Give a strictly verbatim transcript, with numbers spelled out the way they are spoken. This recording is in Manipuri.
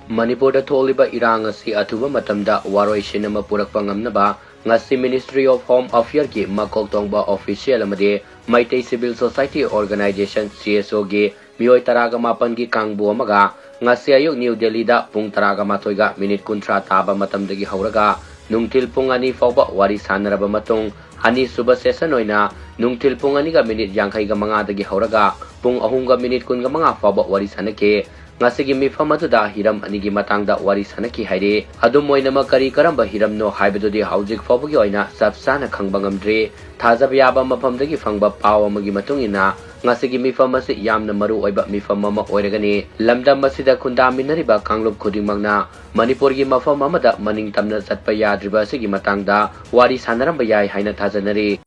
ꯃꯅꯤꯄꯨꯔꯗ ꯊꯣꯛꯂꯤꯕ ꯏꯔꯥꯡ ꯑꯁꯤ ꯑꯊꯨꯕ ꯃꯇꯝꯗ ꯋꯥꯔꯣꯏꯁꯤꯟ ꯑꯃ ꯄꯨꯔꯛꯄ ꯉꯝꯅꯕ ꯉꯁꯤ Ministry of Home Affairsꯀꯤ ꯃꯀꯣꯛ ꯊꯣꯡꯕ official ꯑꯃꯗꯤ ꯃꯩꯇꯩ Civil Society Organisation, CSOꯒꯤ ꯃꯤꯑꯣꯏ ꯇꯔꯥꯒ ꯃꯥꯄꯟꯒꯤ ꯀꯥꯡꯕꯨ ꯑꯃꯒ ꯉꯁꯤ ꯑꯌꯨꯛ ꯅ꯭ꯌꯨ ꯗꯦꯜꯂꯤꯗ ꯄꯨꯡ ꯇꯔꯥꯒ ꯃꯥꯊꯣꯏꯒ ꯃꯤꯅꯤꯠ ꯀꯨꯟꯊ꯭ꯔꯥ ꯇꯥꯕ ꯃꯇꯝꯗꯒꯤ ꯍꯧꯔꯒ ꯅꯨꯡꯊꯤꯜ ꯄꯨꯡ ꯑꯅꯤ ꯐꯥꯎꯕ ꯋꯥꯔꯤ ꯁꯥꯟꯅꯔꯕ ꯃꯇꯨꯡ, ꯑꯅꯤꯁꯨꯕ session ꯑꯣꯏꯅ ꯅꯨꯡꯊꯤꯜ ꯄꯨꯡ ꯑꯅꯤꯒ ꯃꯤꯅꯤꯠ ꯌꯥꯡꯈꯩꯒ ꯃꯉꯥꯗꯒꯤ ꯍꯧꯔꯒ ꯄꯨꯡ ꯑꯍꯨꯝꯒ ꯃꯤꯅꯤꯠ ꯀꯨꯟꯒ ꯃꯉꯥ ꯐꯥꯎꯕ ꯋꯥꯔꯤ ꯁꯥꯟꯅꯈꯤ꯫ ꯉꯁꯤꯒꯤ ꯃꯤꯐꯝ ꯑꯗꯨꯗ ꯍꯤꯔꯝ ꯑꯅꯤꯒꯤ ꯃꯇꯥꯡꯗ ꯋꯥꯔꯤ ꯁꯥꯟꯅꯈꯤ ꯍꯥꯏꯔꯤ꯫ ꯑꯗꯨꯝ ꯑꯣꯏꯅꯃꯛ, ꯀꯔꯤ ꯀꯔꯝꯕ ꯍꯤꯔꯝꯅꯣ ꯍꯥꯏꯕꯗꯨꯗꯤ ꯍꯧꯖꯤꯛ ꯐꯥꯎꯕꯒꯤ ꯑꯣꯏꯅ ꯆꯞ ꯆꯥꯅ ꯈꯪꯕ ꯉꯝꯗ꯭ꯔꯤ꯫ ꯊꯥꯖꯕ ꯌꯥꯕ ꯃꯐꯝꯗꯒꯤ ꯐꯪꯕ ꯄꯥꯎ ꯑꯃꯒꯤ ꯃꯇꯨꯡ ꯏꯟꯅ, ꯉꯁꯤꯒꯤ ꯃꯤꯐꯝ ꯑꯁꯤ ꯌꯥꯝꯅ ꯃꯔꯨ ꯑꯣꯏꯕ ꯃꯤꯐꯝ ꯑꯃ ꯑꯣꯏꯔꯒꯅꯤ꯫ ꯂꯝꯗꯝ ꯑꯁꯤꯗ ꯈꯨꯟꯗꯥꯃꯤꯟꯅꯔꯤꯕ ꯀꯥꯡꯂꯨꯞ ꯈꯨꯗꯤꯡꯃꯛꯅ ꯃꯅꯤꯄꯨꯔꯒꯤ ꯃꯐꯝ ꯑꯃꯗ ꯃꯅꯤꯡ ꯇꯝꯅ ꯆꯠꯄ ꯌꯥꯗ꯭ꯔꯤꯕ ꯑꯁꯤꯒꯤ ꯃꯇꯥꯡꯗ ꯋꯥꯔꯤ ꯁꯥꯟꯅꯔꯝꯕ ꯌꯥꯏ ꯍꯥꯏꯅ ꯊꯥꯖꯅꯔꯤ꯫